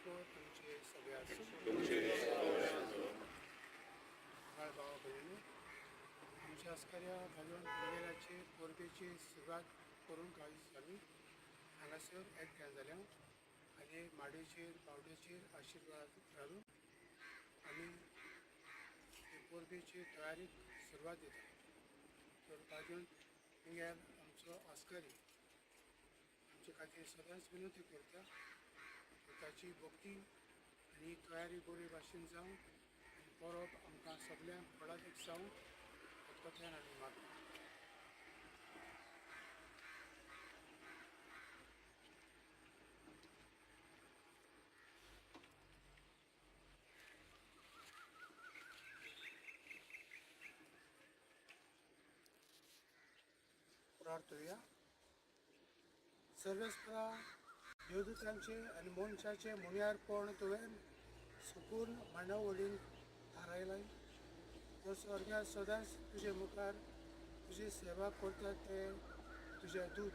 आत्मो तुमचे सगळे आसूं. बाळ भावा भयणी, आमच्या अस्कऱ्या घालून मिगेलाचे परबेची सुरवात करूंक काळजी जाली. हांगासर एकठांय जाल्या आनी माडयेचेर बावडेचेर आशिर्वाद घालून आमी हे परबेची तयारीक सुरवात दिता. तर बाजून मिगेल आमचो आस्कारी आमचे खातीर सदांच विनंती करता. तर ताची भक्ती आनी तयारी बरी भाशेन जावं आनी परब आमकां सगल्यांक फळादीक जावं, खतखत्यान आमी मागता. प्रार्थुया. सर्वेस्परा, देवदूतांचे आनी मनशाचे मुनियारपण तुवें सुपूर्ण मांडावळीन थारायलाय. तर स्वर्गात सदांच तुजे मुखार तुजी सेवा करतात ते तुजे दूत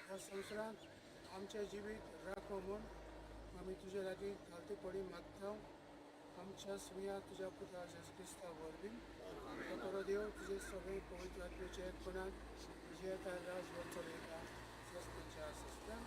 ह्या संवसारांत आमचें जिवीत राखो म्हूण आमी तुजे लागीं घालती पडी मागता, आमच्या सुया तुज्या पुता जेजू क्रिस्ता वरवीं. तो बरो देव तुजे सगळे पवित्र आत्म्याच्या एकपणान तुजे राजभर चलयता सस्तेच्या सस्त्यान.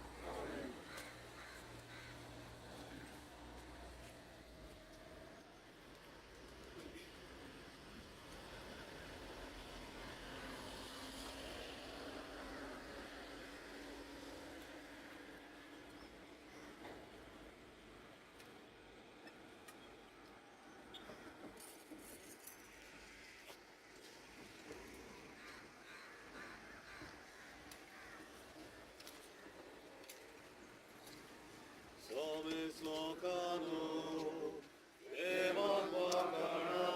Somes locano, Eva guacana,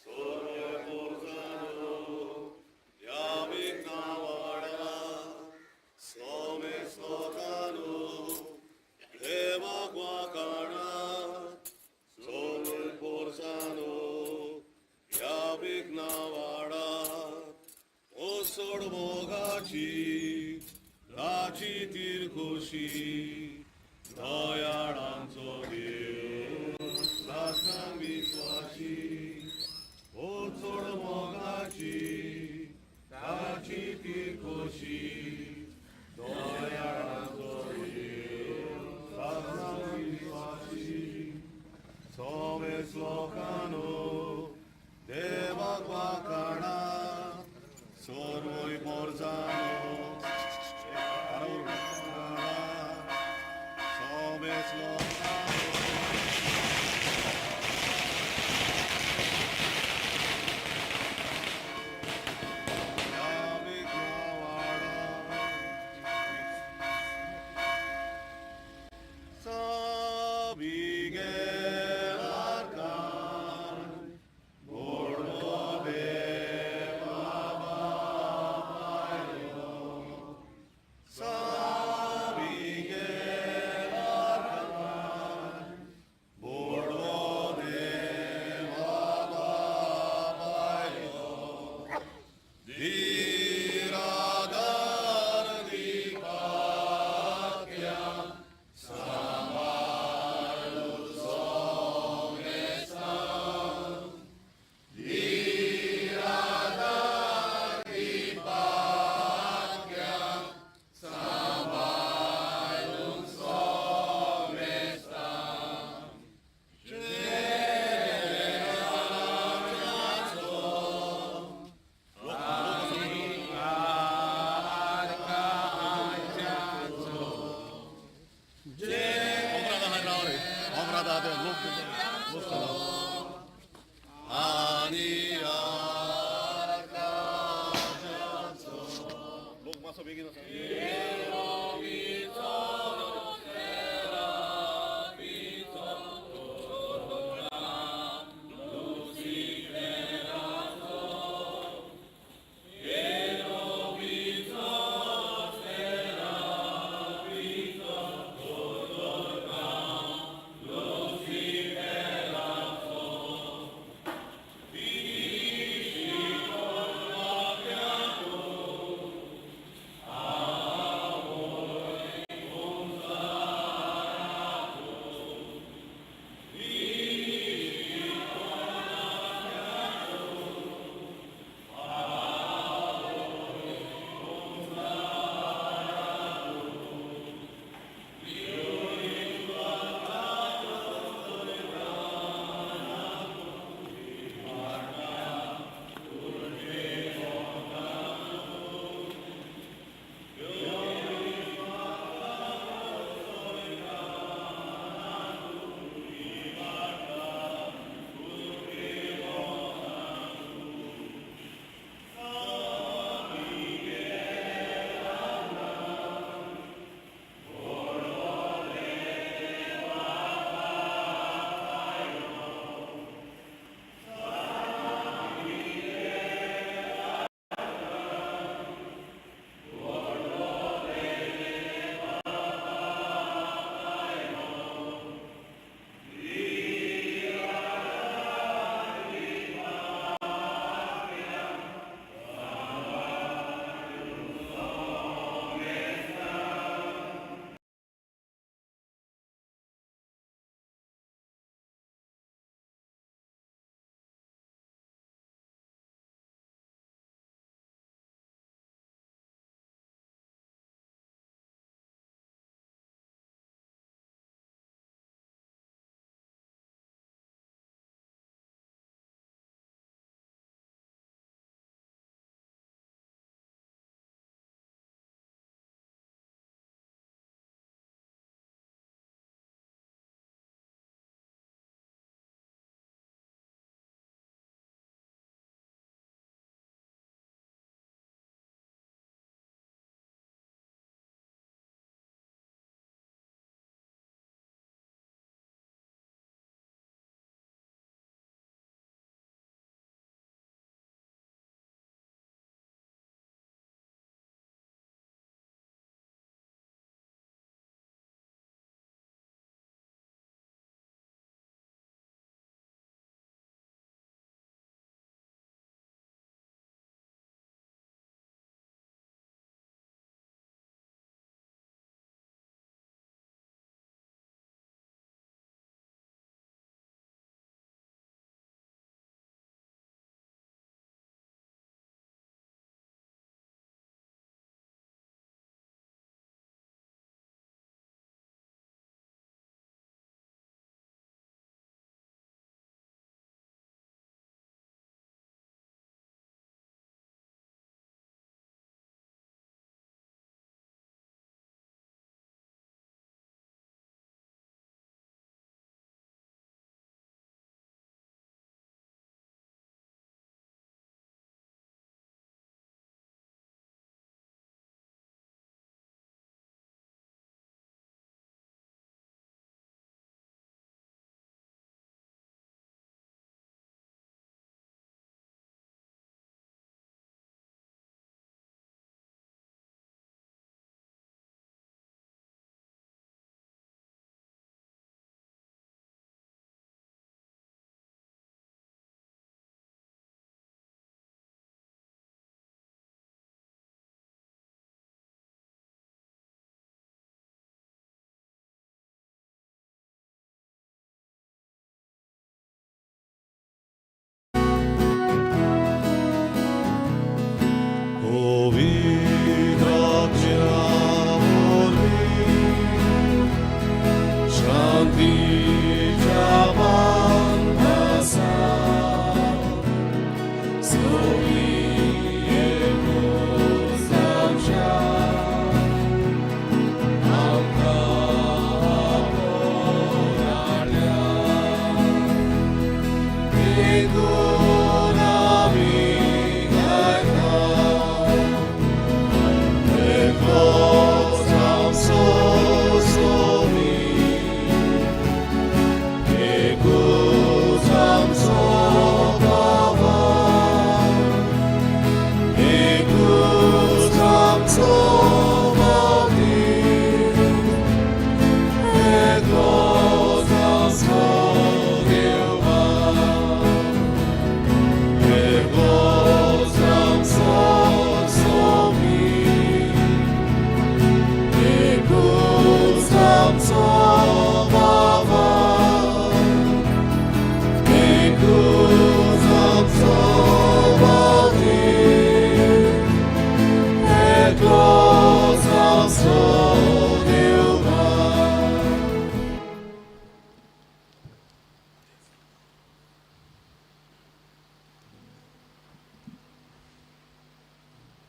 Sorve porzano, Yamik navada, Somes locano, Eva guacana, Sorve porzano, Yamik navada, O sorbogachi, ताची तिरखोशी, दयाळांचो देव सासणां विस्वाशी. ओ चड मोगाची ताची तिरखोशी, दयाळांचो देव सासणां विस्वाशी. सोमेस लोकांनो देवाक वाखाणा, सर्वय पोरजानो Somes locano. San Miguel Arcángel, Bordo de San Miguel Arcángel, Bordo de Diradar di लोक मातसो बेगीन वचा.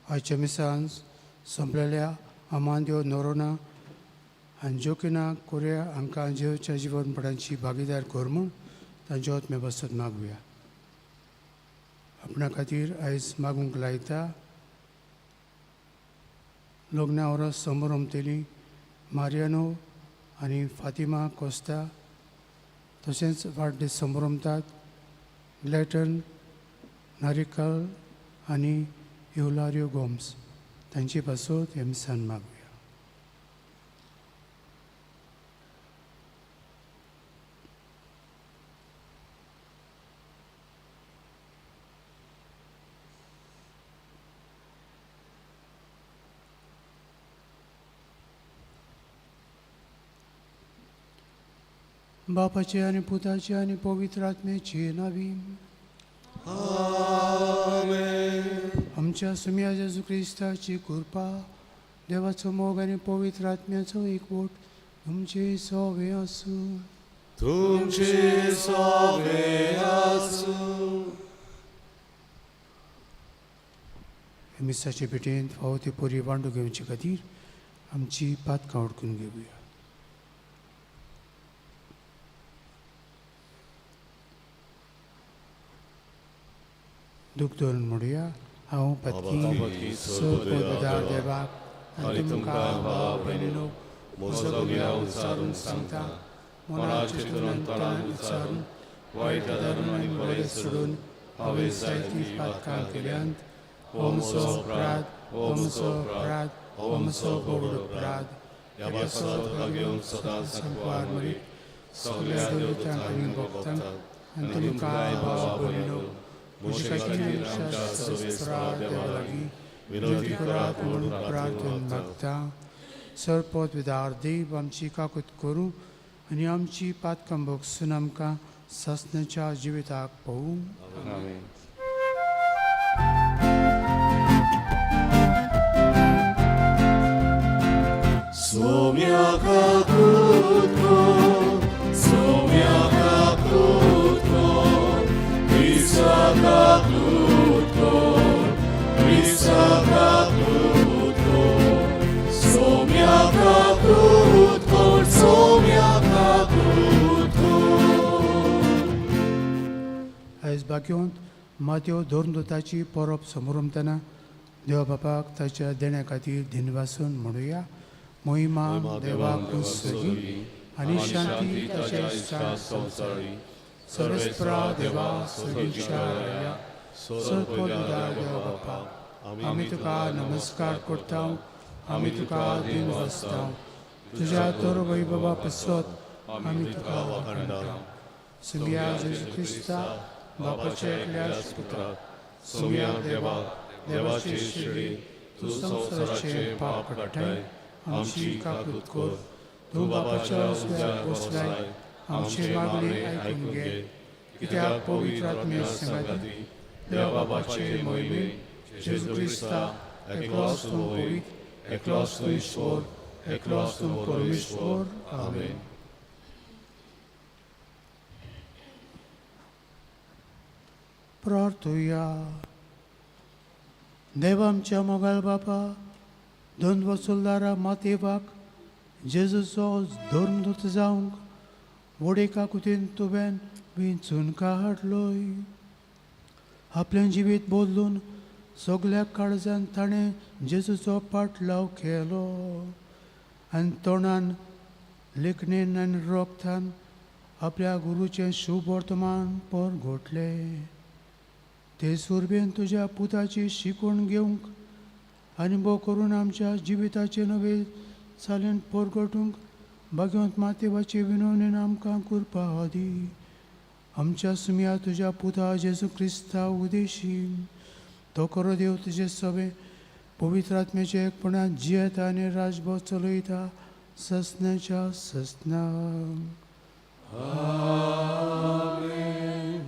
आयच्या मिसान संपलेल्या अमांद्यो नोरोना आनी जोकिना कोरिया हांकां जेवच्या जिवनपणाची भागीदार कर म्हूण तांच्या आत्मे बसत मागुया. आपणा खातीर आयज मागूंक लायता लग्ना वरस समोरमतेली मारियानो आनी फातिमा कोस्ता, तशेंच वाडदीस समोरमतात ग्लॅटन नारिकल आनी युलारियो गोम्स तांची पासत हें मिसान मागुया. बापाचे आनी पुताचे आनी पवित्र आत्म्याचे नावी. आमच्या सुम्या जेजू क्रिस्ताची कृपा, देवाचो मोग आनी पवित्र आत्म्याचो एकवट तुमचे सवे आसूं. तुमचे सवे आसूं. मिसाचे भेटेंत फावो ती परी वांटू घेवचे खातीर आमची पातकां उडकून घेवया. दूख धरून म्हणुया, हांव पत्की सर्वपदार देवाक आनी तुमकां भाव भयणीनो म्हजो गुन्यांव उच्चारून सांगता, मनाचे चिंतनान उच्चारून वायट धरून आनी बरें सोडून हांवें जायतीं पातकां केल्यांत. हो म्हजो अपराध, हो म्हजो अपराध, हो म्हजो व्हड अपराध. ह्या पासत घेवन सदांच सांकवार मरीत सगल्या देवतांक आनी भक्तांक आनी तुमकां भाव भयणीनो म्हजे खातीर आमच्या सर्वेस्परा देवा लागीं विनंती करात म्हणून प्रार्थन मागता. सरपत विदार देव आमची काकूत करूं आनी आमची पातकां भोगसून आमकां सासणाच्या जिविताक पळोवं. आमेन. आयज बागयोंत मात्यो धर्मदूताची परब समोरमतना देवा बापाक ताच्या देण्या खातीर दिनवासून म्हणुया. मोहिमा देवाक सगी आनी शांती ताच्या इश्टांक संवसारी. सर्वेस्परा देवा सगळीच्या राया सर्वपदार देवा बापा, आमी तुका नमस्कार करता, आमी तुका दिनवासता. तुज्या तर वैभवा पासत आमी तुका वाखाणटा. सुम्या जेजू क्रिस्ता बापाच्या एकल्या पुता, सोम्या देवा देवाची शिडी तूं संवसाराचें पाप काडटाय, आमची काकूत कर. तूं बापाच्या उजव्याक बसलाय, आमचे मागणे आयकून घे. कित्याक पवित्र आत्मे सांगाती देवा बापाचे मोहिमेन जेजू क्रिस्ता एकलोच तूं पवित्र, एकलोच तूं ईश्वर, एकलोच तूं परमेश्वर. आमेन. प्रार्थुया. देव आमच्या मोगाल बापा, दोन वसुलदारा मातेवाक जेजूचो धर्मदूत जावंक व्हड कुतीन तुवें विंचून काडलोय. आपलें जिवीत बदलून सगल्या काळजान ताणें जेजूचो पाटलाव केलो आनी तोंडान लेखणेन आनी रोगतान आपल्या गुरूचें शुभ वर्तमान परगटलें. ते सुरबेन तुज्या पुताची शिकवण घेवंक आनी भोव करून आमच्या जिविताचे नवे चालीन परगटूंक भाग्यवंत मातेवाचे विनवणेन आमकां कृपा दी. आमच्या सुम्या तुज्या पुता जेजू क्रिस्ता उदेशी तो करो देव तुजे सवे पवित्र आत्म्याच्या एकपणान जियेता आनी राजभोव चलयता ससनाच्या ससना. आमेन.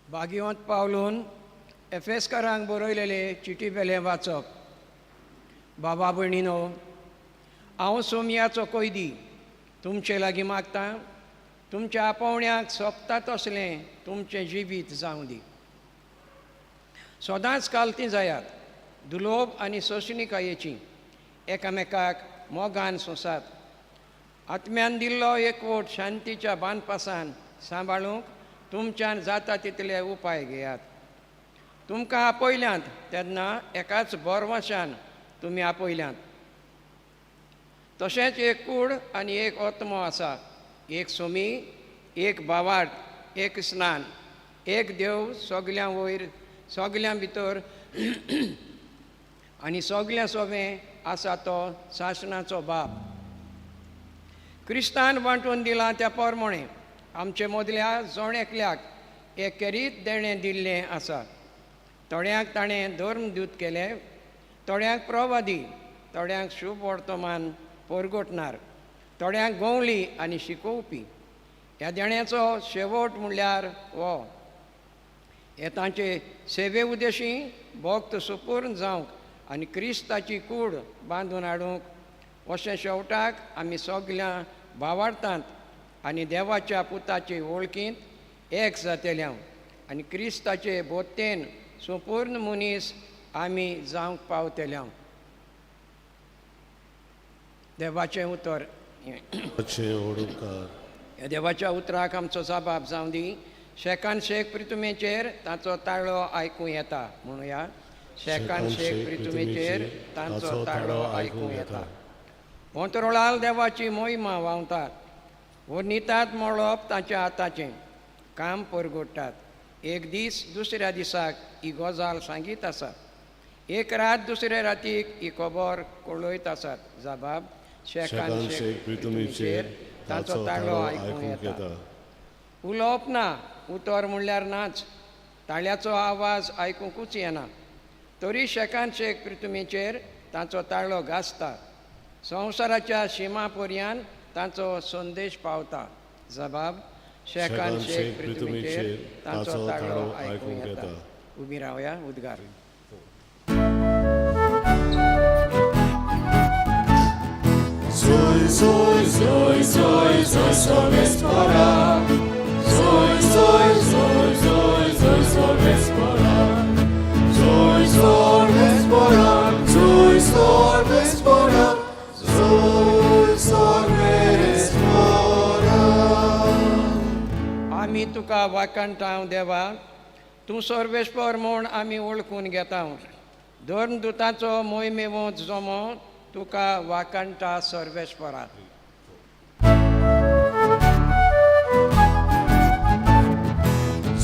भाग्यवंत पावलून एफेस्करांक बरयलेले चिटी पेलें वाचप. बाबा भयणीनो, हांव सोमयाचो कैदी तुमचे लागीं मागता, तुमच्या आपोवण्याक सोबता तसलें तुमचें जिवीत जावं दी. सदांच कालती जायात, दुलोब आनी सोंसणिकायेची, एकामेकाक मोगान सोंसात. आत्म्यान दिल्लो एकवट शांतीच्या बांदपासान सांबाळूंक तुमच्यान जाता तितले उपाय घेयात. तुमकां आपयल्यांत तेन्ना एकाच बोरवाशान तुमी आपयल्यांत. तशेंच एक कूड आनी एक आत्मो आसा, एक सोमी, एक भावार्थ, एक स्नान, एक देव सगल्यां वयर, सगल्यां भितर आनी सगल्यां सोबें आसा तो सासणाचो बाप. क्रिस्तान वांटून दिलां त्या पोरमोणें आमचे मदल्या जण एकल्याक एक खेरीत देणें दिल्लें आसा. थोड्यांक ताणें धर्मदूत केले, थोड्यांक प्रवादी, थोड्यांक शुभ वर्तमान परगटणार, थोड्यांक गवळी आनी शिकोवपी. ह्या देण्याचो शेवट म्हणल्यार हो, हे तांचे सेवे उद्देशी भक्त सुपूर्ण जावंक आनी क्रिस्ताची कूड बांदून हाडूंक. अशें शेवटाक आमी सगल्यां भावार्थांत आनी देवाच्या पुताचे वळखींत एक जातले आनी क्रिस्ताचे बोतेन संपूर्ण मनीस आमी जावंक पावतले. देवाचें उतर. ह्या देवाच्या उतराक आमचो जबाब जावं दी. शेकान शेक प्रितुमेचेर ताचो ताळो आयकूं येता. म्हणुया, शेकान शेक प्रितुमेचेर तांचो ताळो आयकूं येता. अंतरोळाल देवाची मोहिमा व्हांवतात, वर्णितात मळप ताच्या हाताचें काम परगोडटात. एक दीस दुसऱ्या दिसाक ही गजाल सांगीत आसात, एक रात दुसऱ्या रातीक ही खबर कळयत आसात. जबाब शेकान शेक प्रितुमेचेर ताचो ताळो आयकूं येता. उलोवप ना, उतर म्हणल्यार नाच, ताळ्याचो आवाज आयकुंकूच येना, तरी शेकान शेक प्रितुमेचेर ताचो ताळो गाजता. संवसाराच्या शिमा पर्यान ताचो संदेश पावता. जबाब शेकान शेक प्रितुमेचेर ताचो ताळो आयकूंक येता. उबी रावया, उद्गार. Zoi, zoi, zoi, zoi, zoi, sorvespora. Zoi, zoi, zoi, zoi, zoi, sorvespora. Zoi, sorvespora, zoi, sorvespora, zoi, sorvespora. आमी तुका वाखाणटा देवा, तूं सर्वेस्पर म्हूण आमी वळखून घेता. धर्मदुताचो मोहिमेवंत जमो तुका वाखाणटा सर्वेस्परा.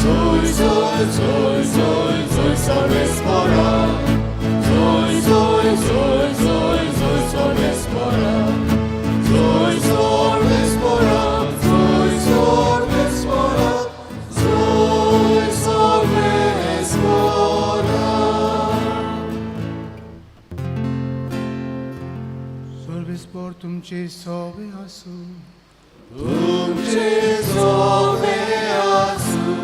Zoi, zoi, zoi, zoi, zoi, sorvespora. Zoi, zoi, zoi, zoi, zoi, sorvespora. Zoi, sorvespora, zoi, sorvespora, zoi, sorvespora. सर्वेस्पर तुमचे सोबे आसूं. तुमचे सोबे आसूं.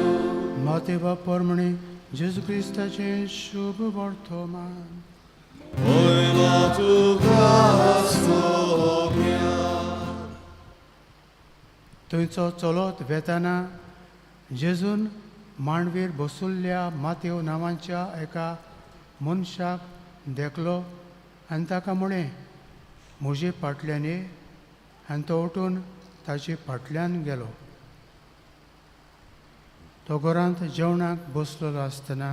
माते बाप परमणे जेजू क्रिस्ताचें शुभ वर्तमान. पयलो तुका सोब्या. थंयचो चलत वेताना जेजून मांडवीर बसुल्ल्या मातेव नांवाच्या एका मनशाक देखलो आनी ताका म्हळें, म्हजे फाटल्यान ये. आनी तो उठून ताचे फाटल्यान गेलो. तो घरांत जेवणाक बसलेलो आसतना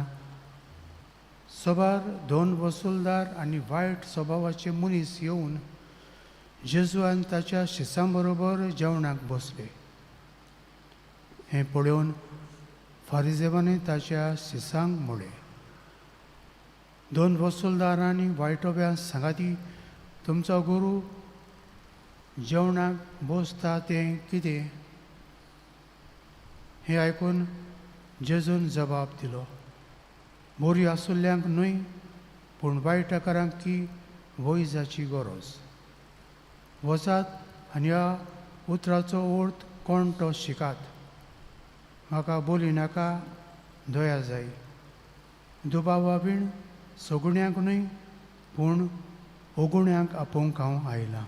सबार दोन वसुलदार आनी वायट स्वभावाचे मनीस येवन जेजू आनी ताच्या शिसां बरोबर जेवणाक बसले. हें पळोवन फारिजेवांनी ताच्या शिसांक म्हळें, दोन वसुलदार आनी वायटोब्या सांगाती तुमचो गुरू जेवणाक बसता तें कितें? हें आयकून जेजून जबाब दिलो, बरी आसुल्ल्यांक न्हय पूण वायटकारांक की वैजाची गरज. वचात आनी ह्या उतराचो अर्थ कोण तो शिकात. म्हाका बोली नाका, दया जाय. दुबावा बीण सगुण्यांक न्हय पूण अगुण्यांक आपोवंक हांव आयलां.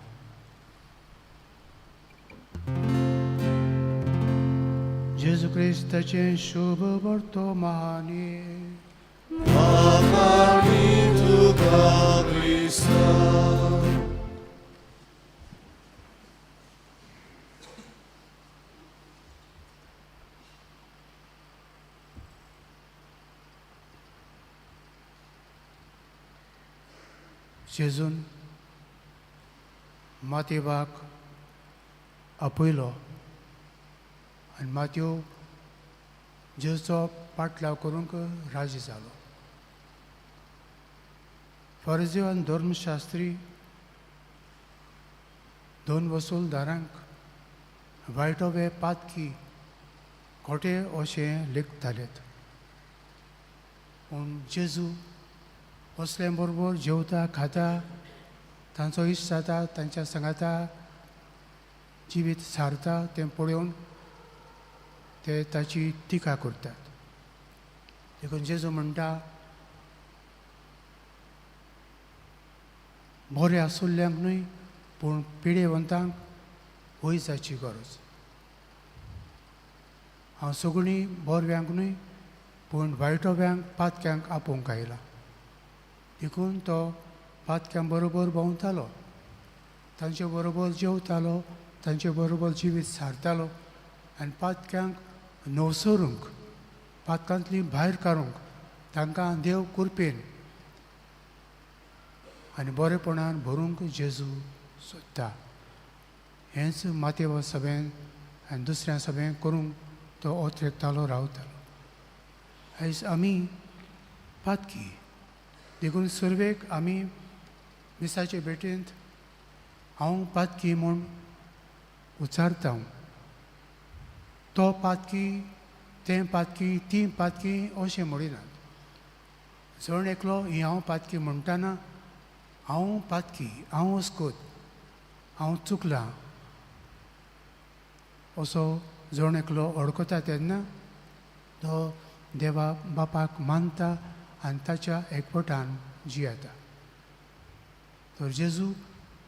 जेजू क्रिस्ताचें शुभ वर्तमानी. तुका क्रिस्ता. जेजून मातेबाक आपयलो आनी मातयो जेजूचो पाटलाव करूंक राजी जालो. फर्जी आनी धर्मशास्त्री दोन वसूलदारांक वायटो वे पातकी खोटे अशें लेखतालेत, पूण जेजू असले बरोबर जेवता खाता, तांचो इश्ट जाता, तांच्या सांगाता जिवीत सारता तें पळोवन ते ताची टिका करतात. देखून जेजू म्हणटा, बरें आसुल्ल्यांक न्हय पूण पिडेवंतांक वैजाची गरज. हांव सगळीं बरव्यांक न्हय पूण वायटोव्यांक पातक्यांक आपोवंक आयला. देखून तो पातक्यां बरोबर भोंवतालो, तांचे बरोबर जेवतालो, तांचे बरोबर जिवीत सारतालो आनी पातक्यांक नवसरूंक, पातकांतली भायर काडूंक तांकां देव कृपेन आनी बरेपणान भरूंक जेजू सोदता. हेंच मातेव सभेन आनी दुसऱ्या सभेन करूंक तो ओथरेकतालो रावतालो. आयज आमी पातकी, देखून सुरवेक आमी मिसाचे भेटेंत हांव पातकी म्हूण उच्चारता. तो पातकी, तें पातकी, ती पातकी अशें म्हणिनात. जण एकलो ही हांव पातकी म्हणटाना हांव पातकी, हांव अस्कोत, हांव चुकलां असो जण एकलो अडकता तेन्ना तो देवा बापाक मानता आनी ताच्या एकवटान जियेता. तर जेजू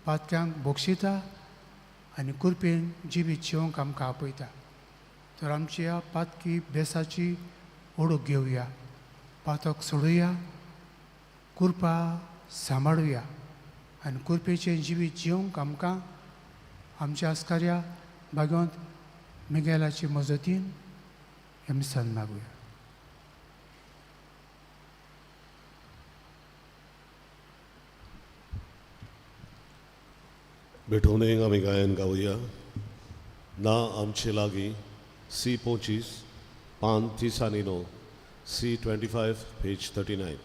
पातक्यांक बक्षिता आनी कृपेन जिवीत जिवंक आमकां आपयता. तर आमच्या पातकी बेसाची ओळख घेवया, पातक सोडुया, कृपा सांबाळुया आनी कृपेचें जिवीत जिवंक आमकां आमच्या आस्कार्या भागवंत मिगेलाची मजतीन हें मिसान मागुया. भेटवणेक आमी गायन गावया. ना आमचे लागीं सी 25 पान 39, C 25 page 39.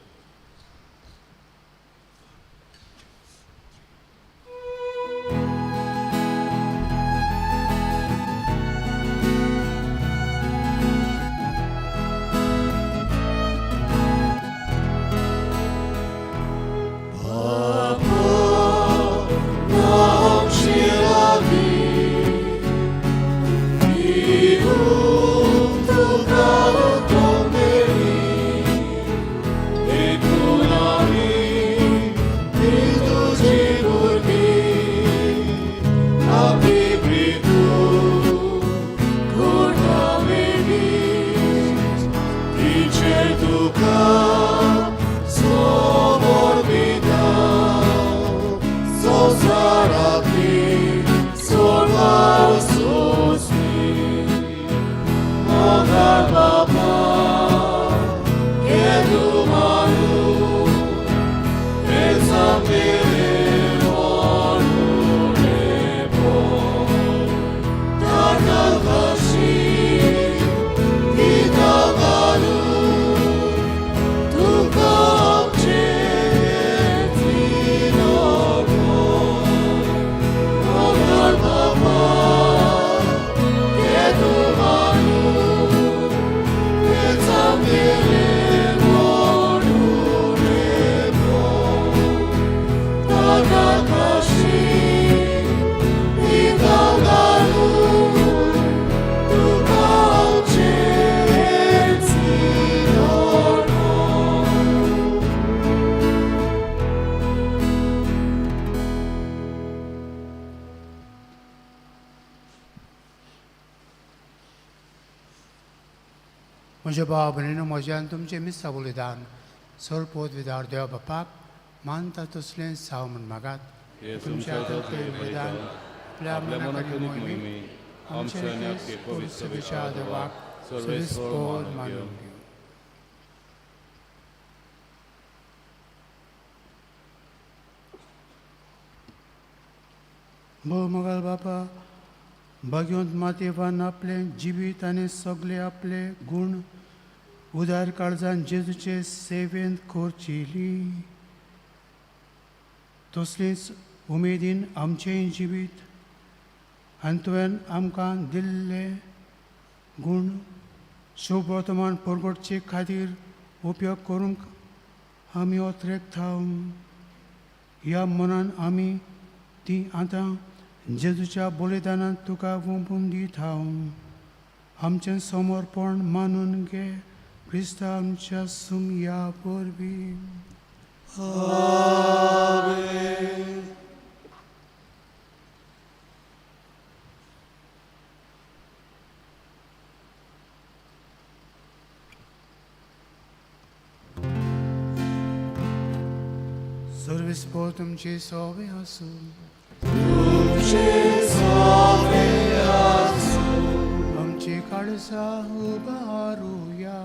म्हज्या भाव भयणीनो, म्हज्या आनी तुमचें मिसां बलिदान सर्व विदार देवा बापाक मानता तसलें साव म्हूण मागात. हे तुमच्या हातांतलें बलिदान आपल्या आपल्या मनाक मनाक आनी आनी मोहिमेक मोहिमेक आमच्या आमच्या आनी आनी आपले पवित्र पवित्र सभेच्या सभेच्या देवाक देवाक सर्वेस्पोर सर्वेस्पोर मानून मानून घेवं. भोव मोगाल बापा, भाग्यवंत मातेवान आपलें जिवीत आनी सगळे आपले गूण उदार काळजान जेजूचे सेवेंत खोर्चिली, तसलीच उमेदीन आमचेंय जिवीत आनी तुवें आमकां दिल्ले गूण शुभ वर्तमान परगटचे खातीर उपयोग करूंक आमी अत्रेक ह्या मनान आमी ती आतां जेजूच्या बलिदानांत तुका वोंपून दिता. आमचें समर्पण मानून घे क्रिस्ता आमच्या सुमया वरवीं. सर्वीस पो तुमची सोवे आसूं. आमची काळजा उबारुया.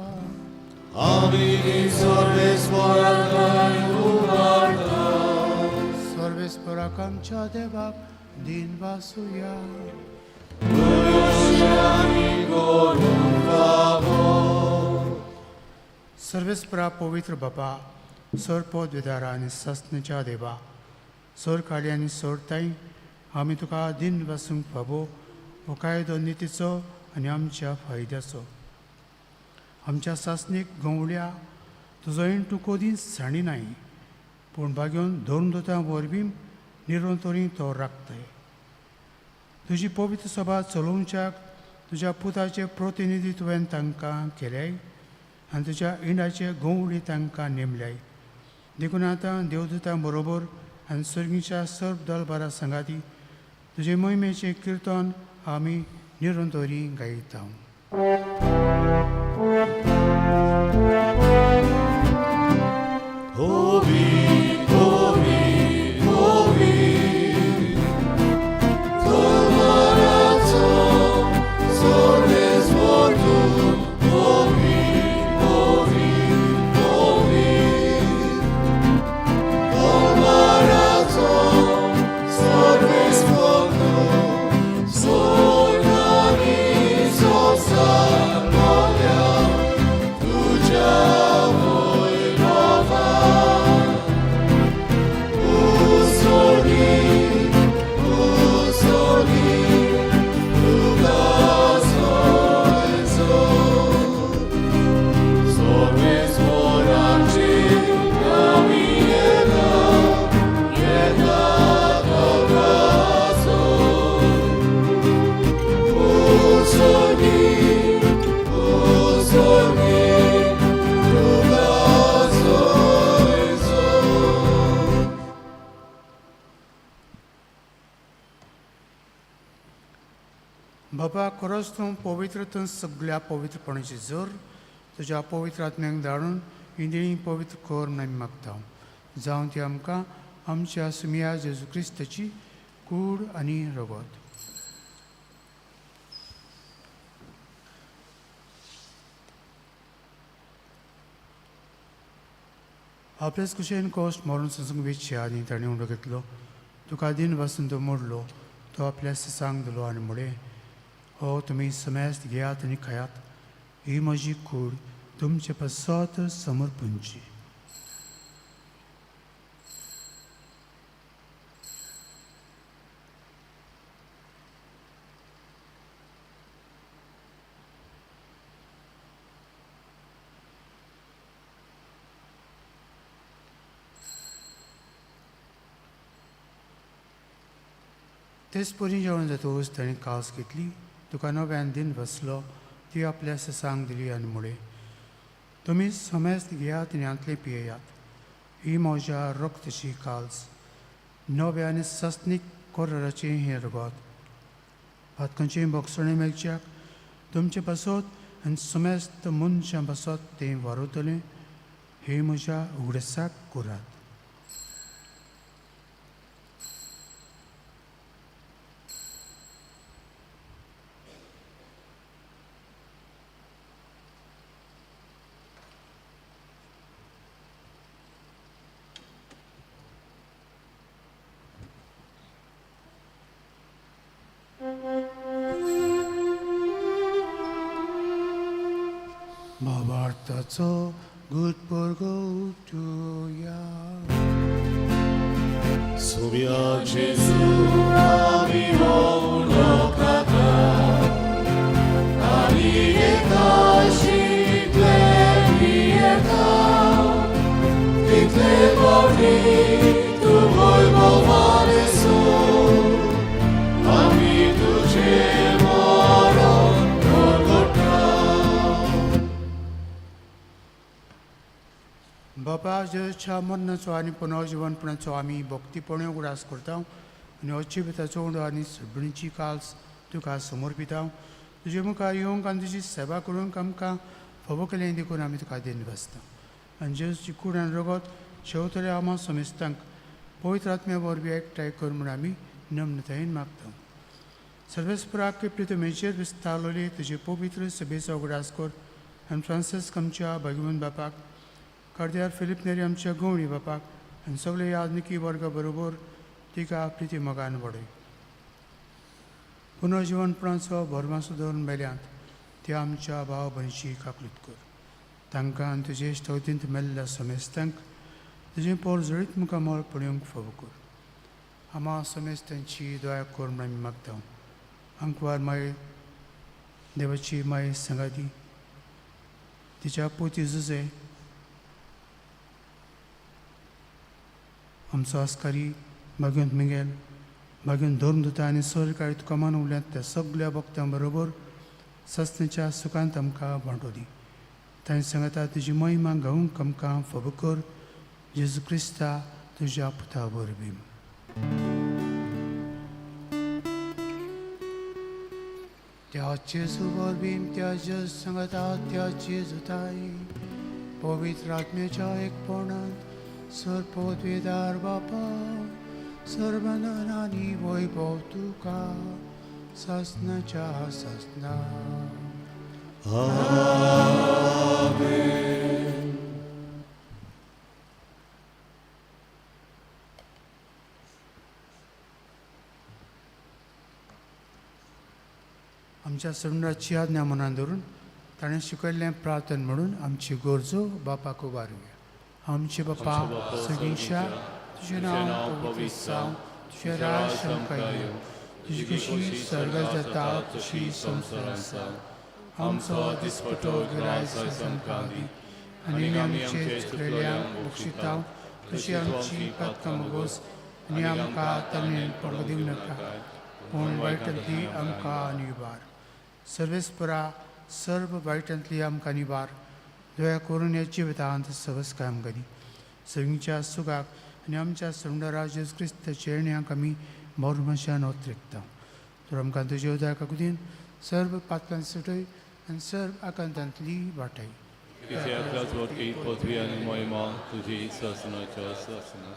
आमी सर्वेस्पराक सर्वेस्पराक आमच्या देवाक दिन वासुया. सर्वेस्परा पवित्र बापा, सर पदविदारा आनी सस्नेच्या देवा, सर काळी आनी सर ताई, आमी तुका दिन वासूंक फावो हो कायदो नितीचो आनी आमच्या फायद्याचो. आमच्या सासणीक गंवड्या तुजो ईण तूं कदींच सांडिनाय, पूण भाग्योन धर्मदूतां वरवीं निरंतरी तो राखताय. तुजी पवित्र सभा चलोवच्याक तुज्या पुताचे प्रतिनिधी तुवें तांकां केल्याय आनी तुज्या इंडाचे गंवडी तांकां नेमल्याय. देखून आतां देवदूतां बरोबर आनी सर्गीच्या सर्व दलबारा सांगाती तुजे मोहिमेचें किर्तन आमी निरंतरी गायता. बाबा, खरोच तूं पवित्र, तूं सगळ्या पवित्रपणाची जोर तुज्या पवित्र आत्म्याक धाडून इंदिणी पवित्र कर म्हूण आमी मागता. जावं ती आमकां आमच्या सुमिया जेजू क्रिस्ताची कूड आनी रगत. आपलेच कुशेन कोश्ट मरून संसूंक वेचचे आनी ताणें उडो घेतलो, तुका दिन वासून तो मोडलो, तो आपल्या सिसांक दिलो आनी म्हळें, हो तुमी समेस्त घेयात आनी खायात, ही म्हजी कूड तुमचे पासत समर्पणची. तेच परी जेवण जातकूच ताणें कास घेतली, तुका नव्यान दिन बसलो, ती आपल्या ससांक दिली आनी म्हळें, तुमी समेस्त घेयात आनी हांतलें पियेयात, ही म्हज्या रक्तची काल्स, नव्या आनी सस्नीक कोराचें हें रगत. पातकांचें भोगसणें मेळच्याक तुमचे पासत आनी समेस्त मनशां पासत तें वारवतलें हे म्हज्या उगडसाक करात. भावार्थाचो गुटपोरगोटुया. सुम्या जेजू आमी मोनो खाता आनी एका शिकले पियेता तितले फावटी तूं वैभवान सोड आमी तुजें मरण परगट्टा. बापा जेजूच्या मरणाचो आनी पुनर्जिवनपणाचो आमी भक्तीपणे उगडास करता आनी अजिबिताचो उंडो आनी सगळींची काल्स तुका समर्पिता. तुजे मुखार येवंक आनी तुजी सेवा करूंक आमकां फावो केलें देखून आमी तुका देन बसता. आनी जेजूची कूड आनी रगत शेवतले आमा समेस्तांक पवित्र आत्म्या वरवीं एकठांय कर म्हूण आमी नम्रतायेन मागता. सर्वेस्पराक प्रितमेचेर विस्तारलेली तुजे पवित्र सभेचो उगडास कर आनी फ्रांसिस्क आमच्या भगवंत बापाक, कार्दियार फिलीप नेरी आमच्या गवणी बापाक आनी सगळे याज्ञिकी वर्गा बरोबर तिका प्रिती मोगान वाडय. पुनर्जिवनपणाचो भरमासो दवरून मेल्यांत त्या आमच्या भाव भयणीची काकलूत कर. तांकां आनी तुजे स्तवतींत मेल्ल्या समेस्तांक तुजें पोर जळीत मुखामळ पळोवंक फावो कर. आमा समेस्तांची दया कर म्हूण आमी मागता. आंकवार माय देवाची माय सांगाती तिच्या पोती जुजे आमचो आस्कारी भाग्यवंत मिगेल भाग्यवंत धर्मदूता आनी सरकारी तुका मानवल्यात त्या सगल्या भक्तां बरोबर सस्तेच्या सुखांत आमकां वांटो दी. तांणी सांगता तुजी महिमा गावंक आमकां फावो कर. जेजू क्रिस्ता तुज्या पुता वरवीं. त्या जेजू वरवीं त्या जेजू सांगता त्या जेजुताय पवित्र आत्म्याच्या एकपणांत सर्वपदवीदार बापा सर्वनानी वैभव तुका ससनाच्या ससना. आमेन. आमच्या सरुणाची आज्ञा मनान धरून ताणें शिकयल्लें प्रार्थन म्हणून आमची गरजो बापाक उबारुया. आमचे बापा सगळींच्या तुजें नांव पवित्र जावं, तुजें राज आमकां येवं, तुजी खुशी स्वर्गात जाता तशी संवसारांत जावं. आमचो दिसपटो गिरायस आमकां दी आनी आमचे चुकलेल्यांक बक्षिता तशी आमची पातकां मोगोस आनी आमकां ताणें पडो दिवं नाका पूण वायटांतली आमकां निवार. सर्वेस्परा सर्व वायटांतली आमकां निवार. दया करून ह्या जिवितांत सवस्काय आमकां दी. सगळींच्या सुखाक आनी आमच्या सुंदरा जेजू क्रिस्ताच्या येण्याक आमी मोरमाशान ओतरेकता. तर आमकां तुज्या उदका कुदीन सर्व पातकां सुटय आनी सर्व आकांतांतली वाटय. पृथ्वी आनी महिमा तुजी ससनाच्या ससना.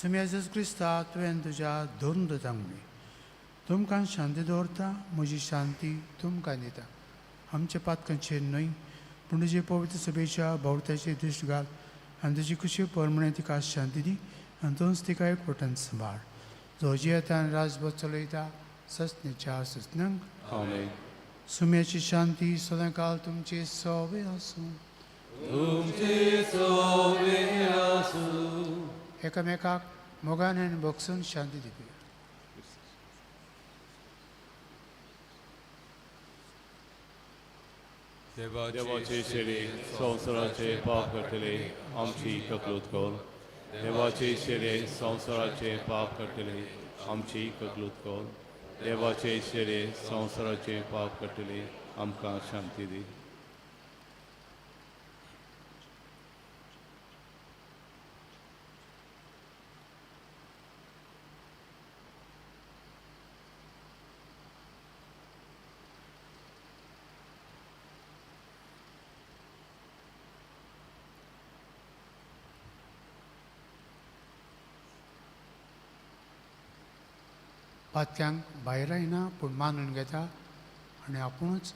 सुम्या जेजू क्रिस्ता तुवें तुज्या धरून दुतांक म्हणलें, तुमकां शांती दवरता, म्हजी शांती तुमकां दिता. आमच्या पातकांचेर न्हय पूण तुजे पवित्र सभेच्या भोंवत्याचेर दृश्ट घाल आनी तुजी खुशी परमणे तिका शांती दी आनी तूंच तिका एकवटान सांबाळ. जो जियेता आनी राजभर चलयता ससनेच्या ससनांक. आमेन. सुम्याची शांती सदांकाल तुमचे सोवे आसूं. तुमचे सोवे आसूं. एकामेकाक मोगान आनी भोगसून शांती दिवया. देवाचे शेरे संवसाराचे पाप करतले आमची ककलूत कर. देवाचे शेरे संवसाराचे पाप करतले आमची ककलूत कर. देवाचे शेरे संवसाराचे पाप करतले आमकां शांती दी. पातक्यांक भायरायना पूण मानून घेता आनी आपुणूच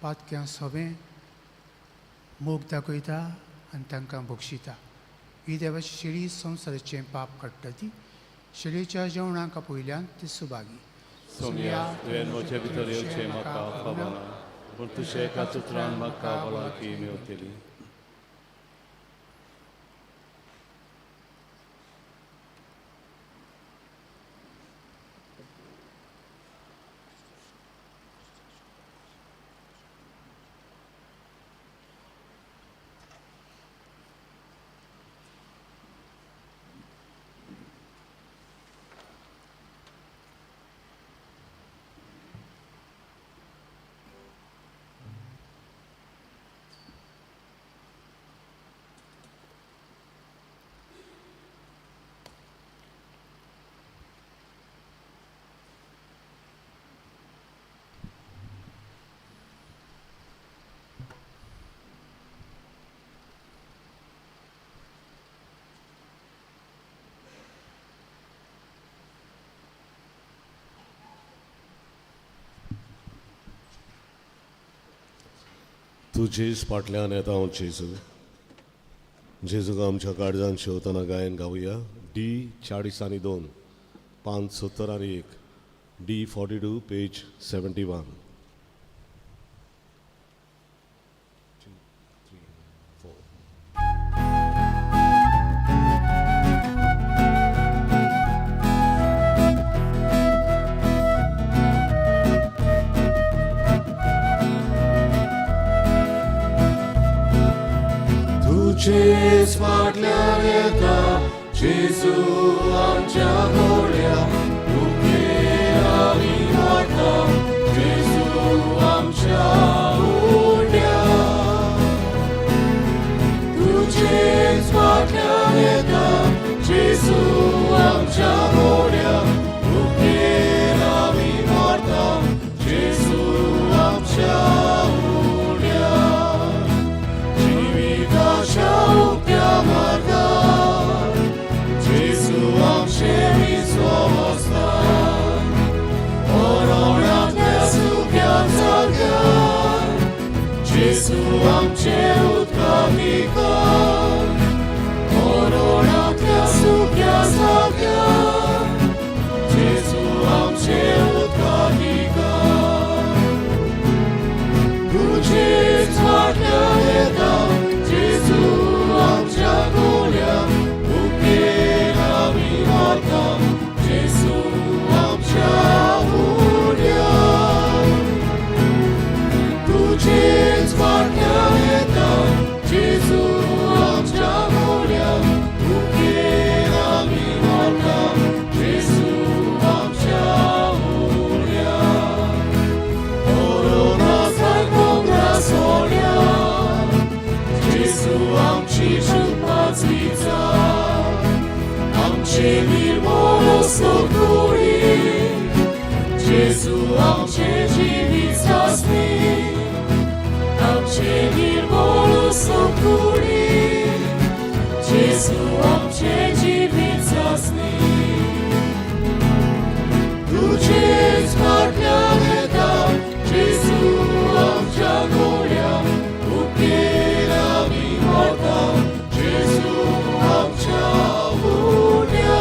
पातक्यांक सोबें मोग दाखयता आनी तांकां बक्षिता. ही देवाची शेळी संवसाराचें पाप काडटा. ती शेळयेच्या जेवणाक आपयल्यान ती सुभागी. सोमया, तुवें म्हजे भितर येवचें म्हाका फावना, पूण तुज्या एकाच उतरान म्हाका भलायकी मेवतली. तुजेच फाटल्यान येता हांव जेजू. जेजूक आमच्या काळजान शेवतना गायन गावया. डी 42, पान 71, D 42 page 71. 2, 3, 4. तुजेच फाटल्यान येता जेजू आमच्या घोड्या, तुगेर आमी मरता जेजू आमच्या उड्या. तुजेच फाटल्यान येता जेजू आमच्या घोड्या, तुगेर आमी मरता जेजू आमच्या उड्या. जिविताच्या उक्त्या मार्गार जेजू आमचें विस्वासस्थान, मरणांतल्या सुक्या जाग्यार जेजू आमचें उदकाधिकार, मरणांतल्या सुक्या जाग्यार जेजू आमचें उदकाधिकार. तुजेच फाटल्यान येता जेजू आमच्या घोड्या, तुगेर आमी मरता जेजू आमच्या उड्या. तुजेच फाटल्यान येता जेजू आमच्या घोड्या, तुगेर आमी मरता जेजू आमच्या उड्या. मरणासारको ग्रासोड्या जेजू आमची शुपाचवीचा, आमचे निर्मोळ सोकुडी जेजू आमचे जिवीत सासणी, आमचे निर्मोळ सोकुडी जेजू आमचे जिवीत सासणी. तुजेच फाटल्यान येता जेजू आमच्या घोड्या, तुगेर आमी मरता जेजू आमच्या उड्या.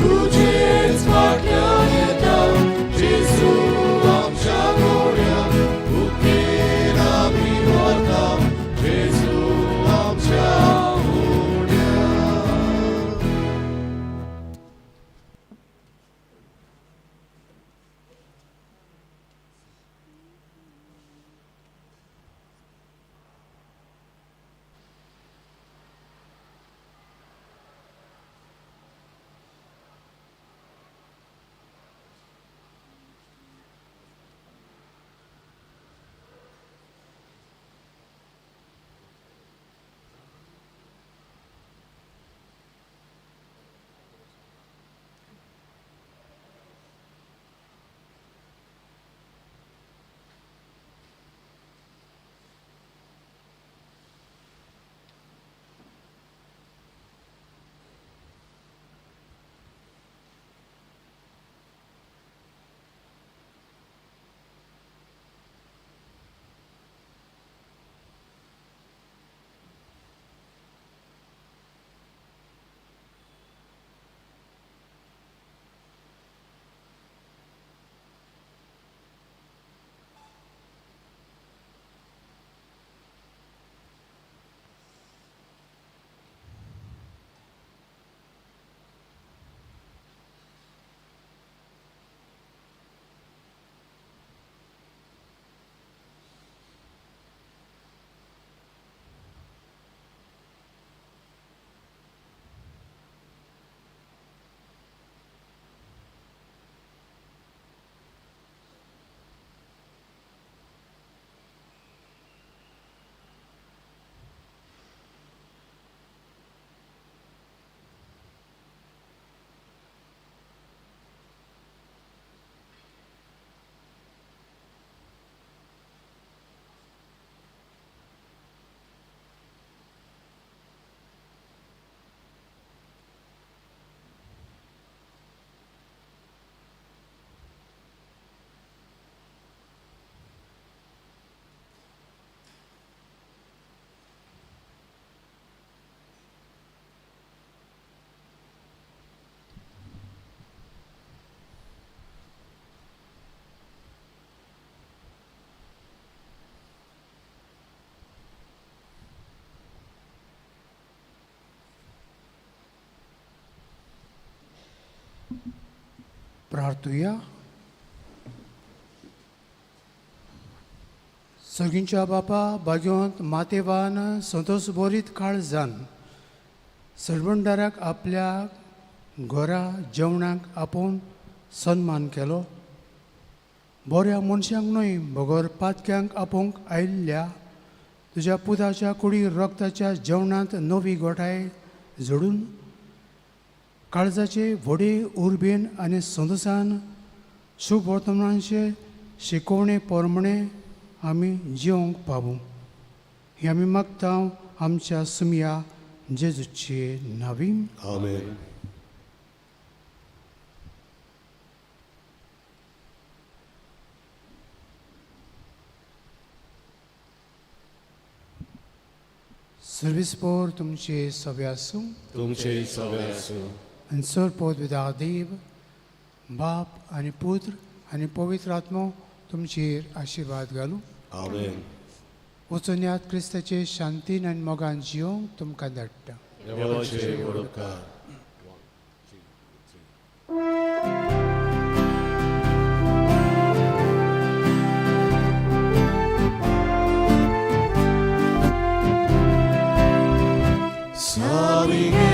तुजेच फाटल्यान येता जेजू आमच्या घोड्या, तुगेर आमी मरता जेजू आमच्या उड्या. प्रार्थुया. सगळींच्या बापा भाग्यवंत मातेवान संतोष बोरीत काळजान सरबंडाराक आपल्या घरा जेवणाक आपोवन सन्मान केलो. बऱ्या मनशांक न्हय बगर पातक्यांक आपोवंक आयिल्ल्या तुज्या पुताच्या कुडी रक्ताच्या जेवणांत नवी गोठाय जोडून काळजाचे व्हडे उर्बेन आनी संतोसान शुभ वर्तमानाचे शिकोवणे पोरमणे आमी जिवंक पावूं ही आमी मागता आमच्या सुमया जेजूचे नावीन. आमेन. सर्वीस पोर तुमचे सगळे आसूं. तुमचे सगळे आसूं. आनी सर पोत विदा देव बाप आनी पुत्र आनी पवित्र आत्मो तुमचेर आशिर्वाद घालूं. आमेन. वचून यात क्रिस्ताचे शांतीन आनी मोगान जिवंक तुमकां धाडटा. देवाचे उपकार. Sabi.